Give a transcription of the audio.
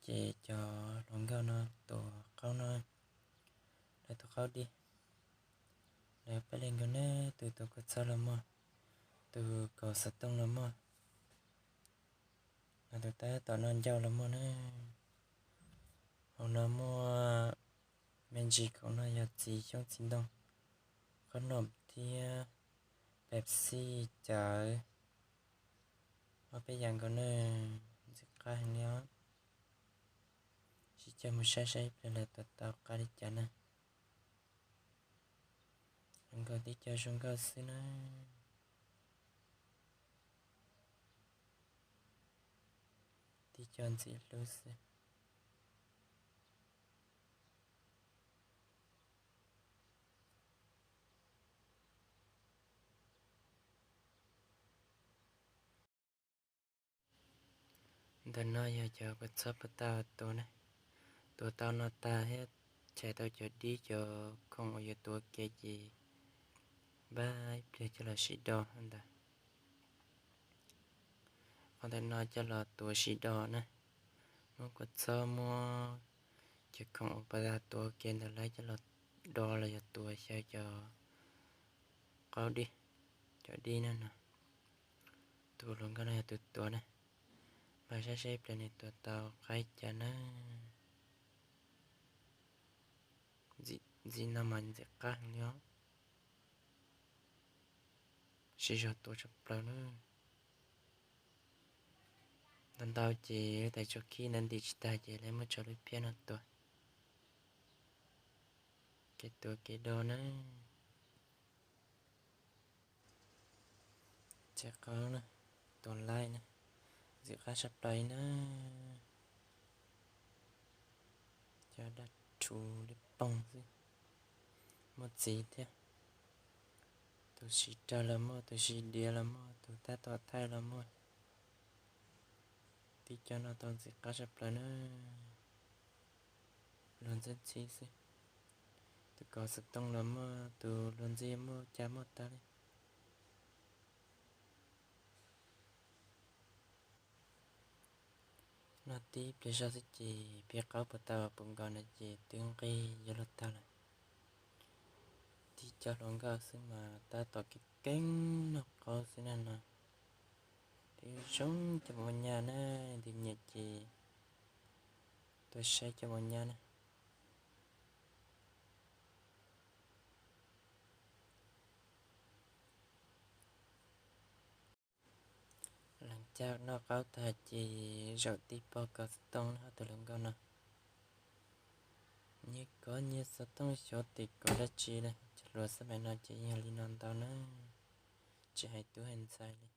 Ces cov hluas nkauj no tuav qaub no, lawv tuav qaub dib, lawv pab leej nkauj na, tus tuav kua txob los muaj, tus kaus xov tooj los muaj, tus tab tom noj ncauj los muaj na. Hauv no muaj me ntsis khoom no yog txiv xyoob txiv ntoo, qhob noom thiab Pepsi cawv. Muaj peb yam nkaus na, ntxim qab heev li os. Sib coj mus saib saib ib pliag lawv tuav tau qab li cas na. Hluas nkauj tib co zoo nkauj xwb na. Tib co ntxim hlub xwb. Ntawm no yog cov kua txob puag ta tuav na. Tuav tau no tag thiab chais tau cov dib cov khoom uas yuav tuav ua ke ces npaj ib pliag coj los sib do ntawd. Qhov ntawm no coj los tuav sib do na. Muab kua txob muab cov khoom uas puag ta tuav ua ke ntawd lawv coj los do los yog tuav xyaw cov qaub dib, cov dib na no. Tus hluas nkauj no yog tus tuav na. Npaj saib saib ib pliag nws tuav tau qab cas na. Ntxim no mas ntxim qab heev li os. Siv zog tuav tshaj plaws na. Ntau ntau ces lub tais tshuab khib ntawd ntim tsis tag ces lawv muab tso lub phiab no tuav. Kev tuav kev do na. Txiv qaub na, tuav laib na, ntxim qab tshaj plaws li na. Cov dab rhuv li poog xwb, muaj txiv thiab. Tus siv rog los muaj, tus siv diav los muaj, tus tab tom thaij los muaj. Tib co no tau ntxim qab tshaj plaws na. Luag ntxhi ntxhi xwb. Tus kaus xov tooj los muaj, tus luag ntxhi muaj cas muaj tag li. Noj tib pliag zog xwb ces peb qaub puag ta puv nkaus no ces twb nqig yuav luag tag lawm. Tib co hluas nkauj xwb mas tab tom keeb keeb noj qaub xwb na no. Twb zoo coj mus ua nyab na, leej twg nyiam ces tuaj saib coj mus ua nyab na. Lees caj noj qaub tag ces zaum tib pob kaus xov tooj na, ob tug hluas nkauj no. Nyias kov nyias xov tooj xyov tim kov dab tsi na, cov hluas xab maim no ces yog li no ntau na, tsis hais tub hais ntxhais li.